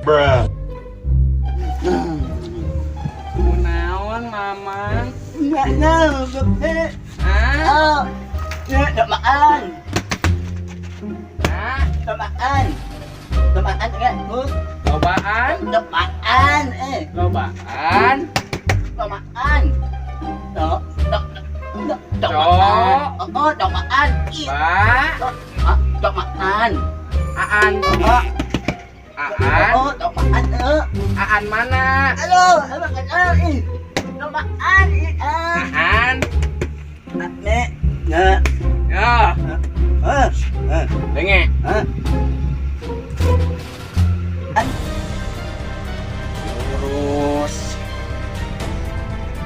Bruh. Kunaon, Mamang? Mana, babe? Hah? Oh, ya, makan. Hah? Makan. Makan enggak, Bu? Lobaan? Makan, eh. Lobaan? Makan. Dok, dok, dok, dok Cok. Makan. Oh, dok makan. Ih, Ba? Dok, ah, dok makan. Aan? Oh, Aan? oh, dok makan, eh. Aan mana? Halo, makan, eh, ih. Dok makan, ih, ah. Aan? Ah, ne, ne, Ya, eh, eh, denge. Eh. An, Terus.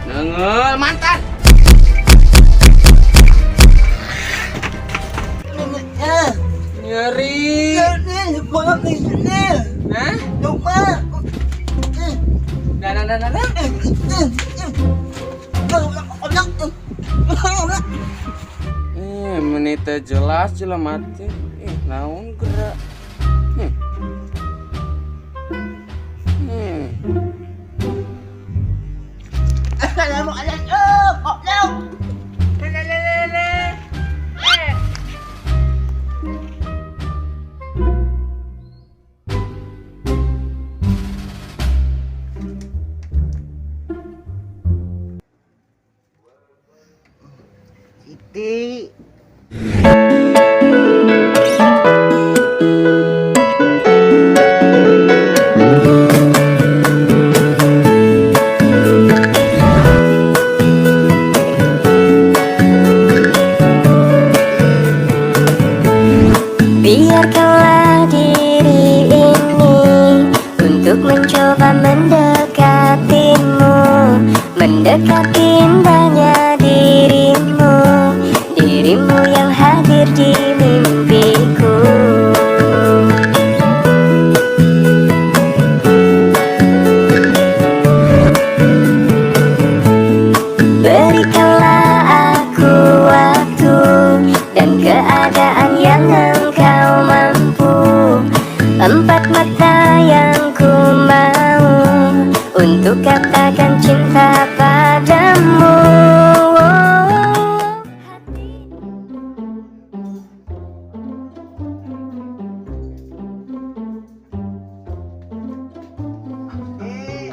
Nengel mantan. Ne, ne, eh. Nyeri. Ne, ne, bolok nih, ne. Hah? Dok, ma. Eh, Dah, dah, dah, dah, dah. Eh, eh, eh. Dok, dok, dok, dok, dok. Eh, menit teu jelas jelema teh. Eh, naon gerak? Assalamualaikum, goblok. Lelelelele. Eh. Siti. Biarkanlah diri ini untuk mencoba mendekatimu, mendekati indahnya dirimu, dirimu yang hadir di mimpiku. Berikanlah aku waktu dan keadaan yang engkau mampu. Empat mata yang ku mau untuk katakan cinta padamu. Oh, hati. Eh,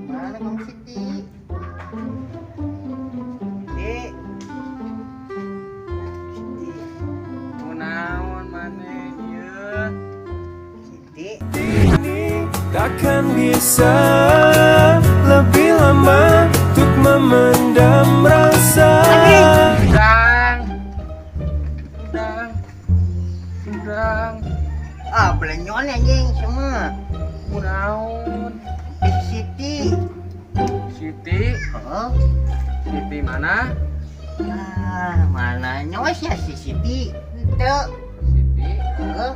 mana kamu, Siti? Siti. Siti. Kunaon maneh ieu? Siti. Ini takkan bisa lebih lama untuk memendam rasa. Udang. Udang. Udang. Ah, belenyon anjing semua. Kunaon? Eh, Siti. Siti, Oh, Siti mana? Ah, mana nyos ya si Siti? Ente. Siti, Heeh.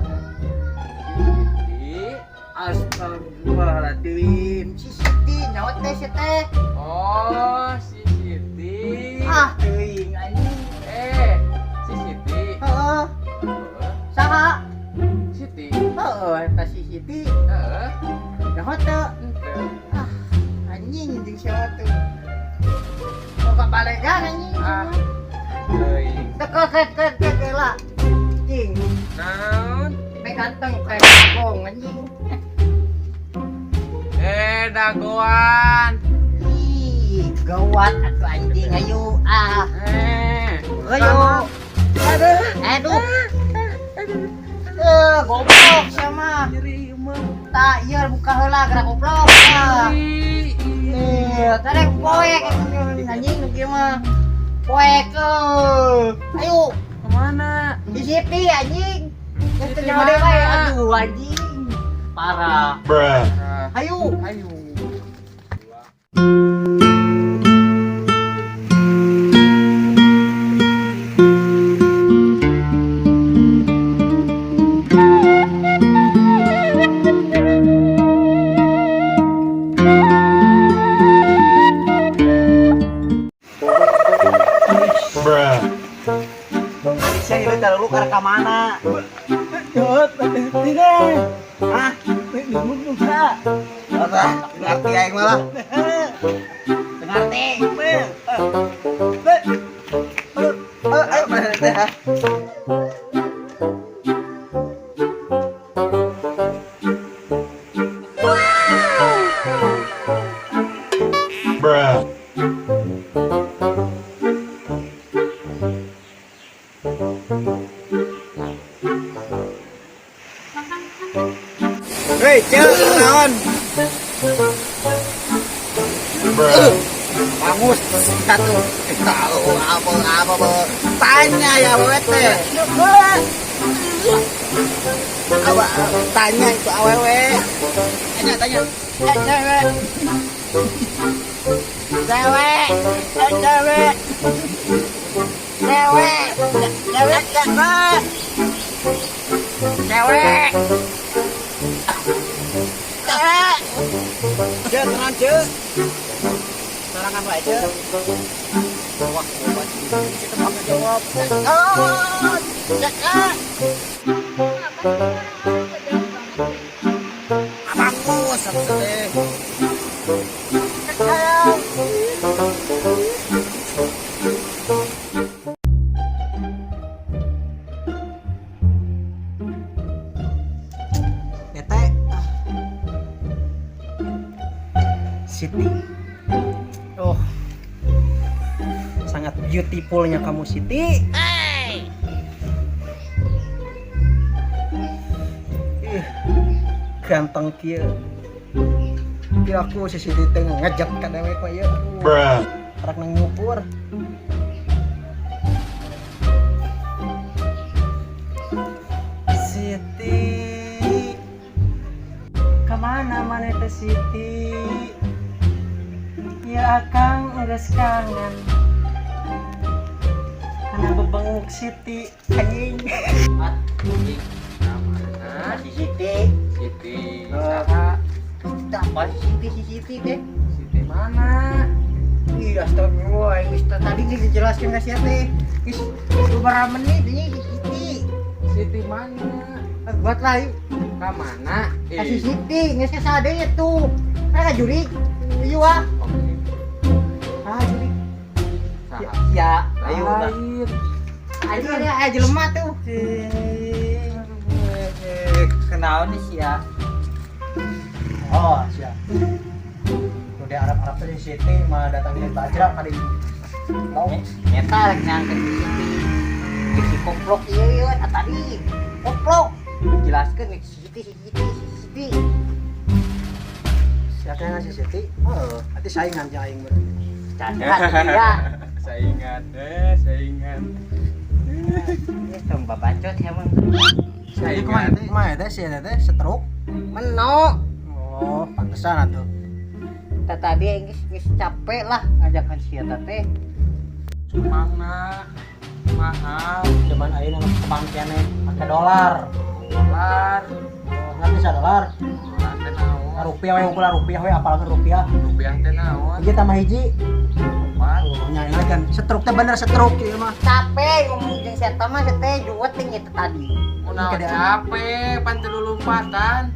Siti. Astagfirullahaladzim. Si Siti nyawa teh si teh. Oh, si Siti. Ah, teuing anjing. Eh, si Siti. Heeh. Heeh, Saha? Siti. Heeh, eta si Siti. Heeh. Nyaho teu? Ente. Ah, anjing jeung siapa tuh? Kok balegan anjing? Ah. Teuing. Teko ke ke ke ke lah. Anjing, Naon? pe ganteng kayak kangkung anjing. Eh, dagoan. Ih, gawat atuh anjing, ayo ah. Eh. Ayo. Aduh. Aduh. Eh, goblok sama. Nyeri mah. Tak, iya buka heula gerak goblok. Ah. Ih, Eh, tadi poek anjing nu kieu mah. Poek eh. Ayo, Kemana? Di Siti anjing. Geus teu Siti nyaho deui wae. mana? Aduh anjing. Parah. Bruh. Ah, Ayo. ayo. Bruh. Saya ini terlalu karena ka mana? Hah? Ngerti aing malah. Ngerti. Ayo mana teh? Bruh. Hei, ceu, naon? Bruh. Bangus satu. Tahu apa apa apa. Tanya ya awewe teh. Awa, tanya itu awewe. Tanya tanya. Eh, cewek. Cewek. Eh, cewek. Cewek. Cewek cewek. Cewek. Cewek. Cek, tenang, cek. Sorangan wae, cek. Wah, obat. Kita pakai jawab. Oh, cek, cek. Kenapa sih orang-orang gak jelas banget? Abangku, satu teh. Sayang. Bete. Siti. Oh. Sangat beautifulnya kamu, Siti. Ih, ganteng kieu. Kira aku si Siti teh ngejek ka dewek mah ieu. Bruh. Karak nang nyukur. Siti. Kemana mana teh Siti? Ya akang geus kangen. Karena bebenguk Siti anjing. Mana? Si Siti. Siti. Saha? Apa si Siti si Siti teh? Siti mana? Ih, astagfirullah, geus tadi geus dijelaskeun ka sia teh. Geus beberapa menit ini si Siti. Siti mana? Buat lah yuk. Ka mana? Ka si Siti, geus sadeu tuh. Ka jurig. Ieu ah. Oke. Ah, jurig. Saha? Ya, ayo lah. Lain. Ayo ada aya jelema tuh. Kenal nih sia. Oh, siap. Udah Arab-Arab teh si Siti mah datang dari Bajra kali ini. Tahu? Nyata rek nyangkeun si Siti. Si koplok ieu ieu tadi. Koplok. Jelaskeun si Siti si Siti si Siti. Siapa yang ngasih Siti? Heeh. Berarti saingan jeung aing berarti. Canda ya. Saingan, saingan. Ini tong babacot emang. Jadi kumaha teh? Kumaha teh si eta teh stroke? Meno. Oh, pantesan atuh. Tadi geus geus capek lah ngajakan si eta teh. Cumangna mahal. Cuman ayeuna nu ke bank keneh make dolar. Dolar. Oh, ngerti sa dolar? Dolar teh naon? Rupiah we ukuran rupiah we apalagi rupiah. Rupiah teh naon? Hiji tambah hiji. Opat. Oh, nya kan stroke teh bener stroke ieu mah. Capek ngomong jeung si eta mah si teh juwet ting itu tadi. Kunaon capek pan teu lulumpatan.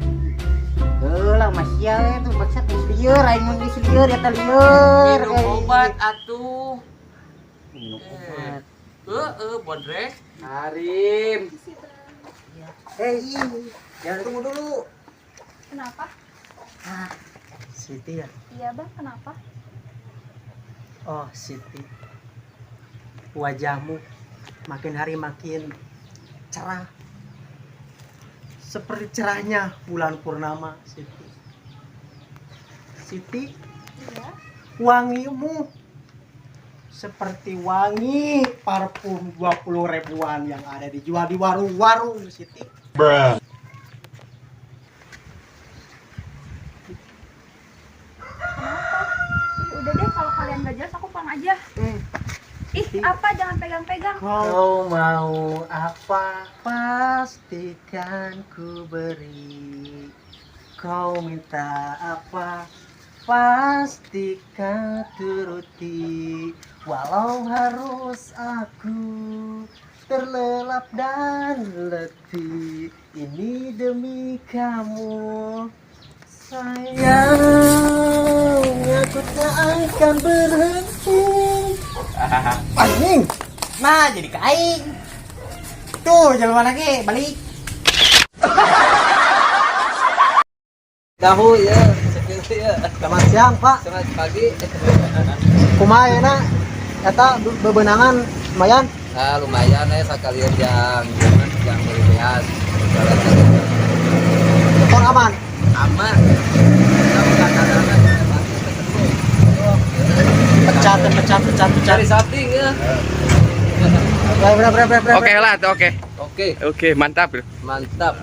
Heuh lah masih ya tuh bangsat geus lieur aing mah geus lieur eta lieur. Minum obat atuh. Minum obat. Heeh, bodrek. Harim. Hei, jangan tunggu dulu. Kenapa? Siti ya? Iya bang, kenapa? Oh, Siti. Wajahmu makin hari makin cerah. Seperti cerahnya bulan purnama, Siti. Siti, Iya. wangimu seperti wangi parfum 20 ribuan yang ada dijual di warung-warung, Siti. Bruh. Kenapa? Ih, udah deh kalau kalian gak jelas aku pulang aja. Ih, apa jangan pegang-pegang. Kau mau apa pastikan ku beri. Kau minta apa pastikan turuti. Walau harus aku Terlelap dan letih. Ini demi kamu. Sayang, aku tak akan berhenti. Anjing. Nah, jadi ka aing. Tuh, jelema lagi balik. Tahu ya, segitu ya. Selamat siang, Pak. Selamat pagi. Kumaha ayeuna? Eta bebenangan lumayan. Nah, lumayan ya sekalian yang beli beas. Motor aman. Aman. Kita bukan kadang-kadang ketemu. Pecat, pecat, pecat, pecat. Cari something ya. Bre, bre, bre, bre, bre. Oke lah, oke. Oke, Oke, mantap. mantap.